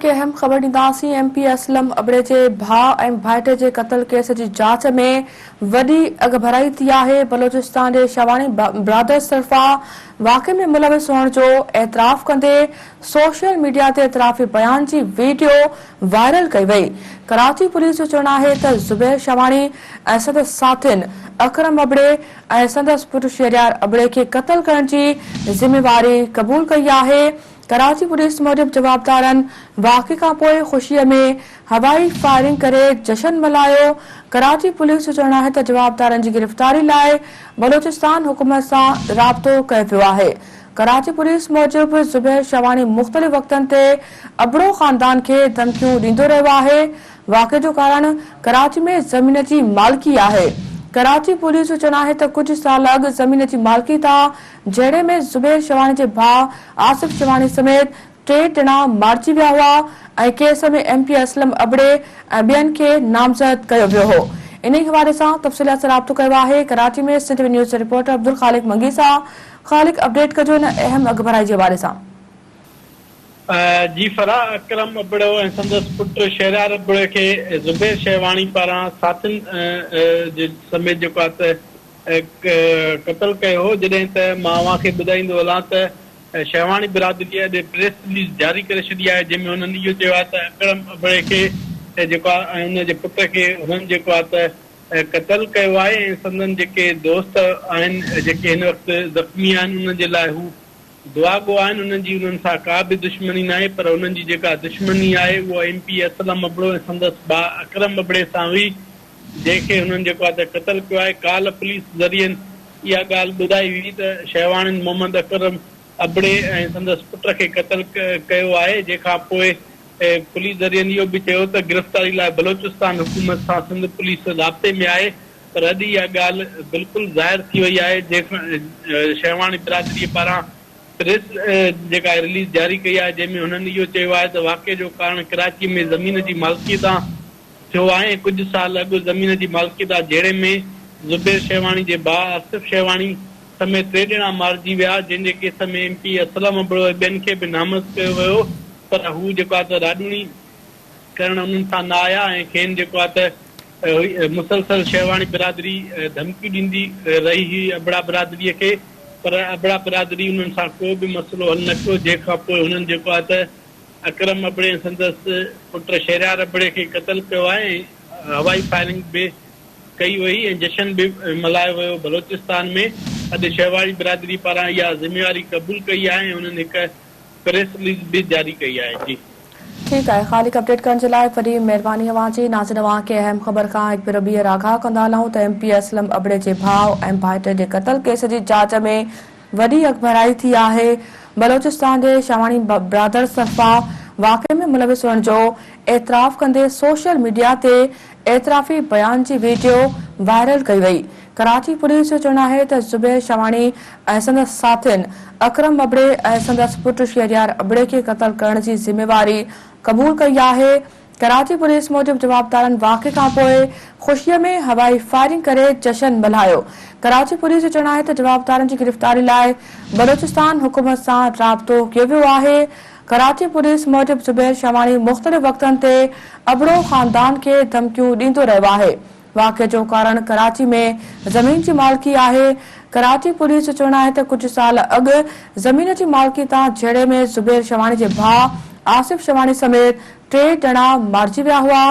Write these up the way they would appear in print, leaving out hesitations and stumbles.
کي اهم خبر ڏينداسين ايم پي اسلم ابڙي جي ڀاء ۽ ڀائٽي جي قتل ڪيس جي جاچ ۾ وڏي اڳڀرائي ٿي آهي بلوچستان جي شاهواڻي برادرز طرفان واقعي ۾ ملوث هئڻ جو اعتراف ڪندي سوشل ميڊيا تي اعترافي بيان جي ويڊيو وائرل ڪئي وئي ڪراچي پوليس جو چوڻ آهي ته زبير شاهواڻي ۽ سندس ساٿين اڪرم ابڙي ۽ سندس پٽ شهريار ابڙي کي قتل ڪرڻ جي ذميواري قبول ڪئي آهي. ڪراچي پوليس موجب جوابدارن واقعي کانپوء خوشي ۾ هوائي فائرنگ ڪري جشن ملهايو، ڪراچي پوليس جو چوڻ آهي ته جوابدارن جي گرفتاري لاء بلوچستان حڪومت سان رابطو ڪيو ويو آهي. ڪراچي پوليس موجب زبير شواڻي مختلف وقتن تي ابڙو خاندان کي ڌمڪيون ڏيندو رهيو آهي، واقعي جو ڪارڻ ڪراچي ۾ زمين جي مالڪي آهي. ڪراچي پوليس جو چوڻ آهي ته ڪجهه سال اڳ زمين جي مالڪي تان جهيڙي ۾ زبير شواڻي جي ڀاء آصف شواڻي سميت ٽي ڄڻا مارجي ويا هئا ۽ case ۾ M P Aslam Abro ۽ ٻين کي نامزد ڪيو ويو هو. انهي حوالي سان تفصيلات سان رابطو ڪيو آهي ڪراچي ۾ سنڌ نيوز جي رپورٽر عبدالخالق منگي سان. خالق اپڊيٽ ڪجو ان اهم اڳڀرائي جي حوالي سان. جي فرح اڪرم ابڙو ۽ سندس پٽ شهريار ابڙو کي زبير شهواڻي پاران ساٿين جي سميت جيڪو آهي ته قتل ڪيو هو جڏهن ته مان اوهان کي ٻڌائيندو هلان ته شهواڻي برادري اڄ پريس رليز جاري ڪري ڇڏي آهي جنهن ۾ هنن اهو چيو آهي ته اڪرم ابڙي کي جيڪو آهي ۽ ان جي پٽ کي هنن جيڪو آهي ته قتل ڪيو آهي ۽ سندن جيڪي دوست آهن جيڪي هن وقت زخمي آهن انهن جي لاء هو دعاگو آهن انهن جي انهن سان ڪا به دشمني ناهي پر انهن جي جيڪا دشمني آهي اها ايم پي اسلم ابڙو ۽ سندس ڀاء اڪرم ابڙي سان هئي جنهن کي هنن جيڪو آهي ته قتل ڪيو آهي، ڪالهه پوليس ذريعن اها ڳالهه ٻڌائي هئي ته شهواڻين محمد اڪرم ابڙي ۽ سندس پٽ کي قتل ڪيو آهي، جنهن کان پوء پوليس ذريعن اهو به چيو ته گرفتاري لاء بلوچستان حڪومت سان سنڌ پوليس رابطي ۾ آهي پر اڄ اها ڳالهه بلڪل ظاهر ٿي وئي آهي جنهن شهواڻي برادري پاران پريس جيڪا رليز جاري ڪئي آهي جنهن ۾ هنن اهو چيو آهي ته واقعي جو ڪارڻ ڪراچي ۾ زمين جي مالڪي تان ٿيو آهي ۽ ڪجهه سال اڳ زمين جي مالڪي تان جهيڙي ۾ زبير شهواڻي جي ڀاء آصف شهواڻي سميت ٽي ڄڻا مارجي ويا جنهن جي case ۾ M P Aslam Abro ۽ ٻين کي به نامزد ڪيو ويو پر هو جيڪو آهي ته راڏوڻي ڪرڻ انهن سان نه آيا ۽ کين جيڪو آهي ته مسلسل شهواڻي برادري ڌمڪيون ڏيندي رهي هئي ابڙا برادري کي پر ابڙا برادري انهن سان ڪو به مسئلو حل نه ڪيو جنهن کان پوء هنن جيڪو آهي ته اڪرم ابڙي ۽ سندس پٽ شهريار ابڙي کي قتل ڪيو آهي ۽ هوائي فائرنگ به ڪئي وئي ۽ جشن به ملهايو ويو بلوچستان ۾ اڄ شهواري برادري پاران اها ذميواري قبول ڪئي آهي ۽ انهن هڪ پريس رليز به جاري ڪئي آهي جي. ٺيڪ آهي خالق اپڊيٽ ڪرڻ جي لاء وڏي مهرباني اوهان جي ناظرين اوهان کي اهم خبر کان هڪ ڀيرو ٻيهر آگاهه ڪندا هلون ته ايم پي اسلم ابڙي جي ڀاء ۽ ڀائٽي جي قتل ڪيس جي جاچ ۾ وڏي اڳڀرائي ٿي آهي، بلوچستان جي شاهواڻي برادرز طرفان واقعي ۾ ملوث هئڻ جو اعتراف ڪندي سوشل ميڊيا تي اعترافي بيان جي ويڊيو وائرل ڪئي وئي، ڪراچي پوليس جو چوڻ آهي ته زبير شاهواڻي ۽ سندس ساٿين اڪرم ابڙي ۽ سندس پٽ شهريار ابڙي کي قتل ڪرڻ جي ذميواري قبول ڪئي آهي، ڪراچي پوليس موجب جوابدارن واقعي کانپوء خوشي ۾ هوائي فائرنگ ڪري جشن ملهايو. ڪراچي پوليس جو چوڻ آهي ته جوابدارن جي گرفتاري لاء بلوچستان حڪومت سان رابطو ڪيو ويو آهي. ڪراچي پوليس موجب زبير شاهواڻي مختلف وقتن تي ابڙو خاندان کي ڌمڪيون ڏيندو رهيو آهي. واقعي جو ڪارڻ ڪراچي ۾ زمين جي مالڪي آهي. ڪراچي پوليس جو چوڻ آهي ته ڪجهه سال اڳ زمين جي مالڪي تان جهيڙي ۾ زبير شواڻي جي ڀاء آصف شواڻي سميت ٽي ڄڻا مارجي ويا هئا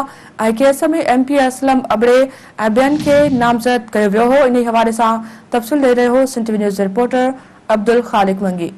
۽ case ۾ M P Aslam Abro ۽ ٻين کي نامزد ڪيو ويو هو. انهي حوالي سان تفصيل ڏئي رهيو هو سنڌ ٽي وي نيوز جو رپورٽر عبدالخالق منگي.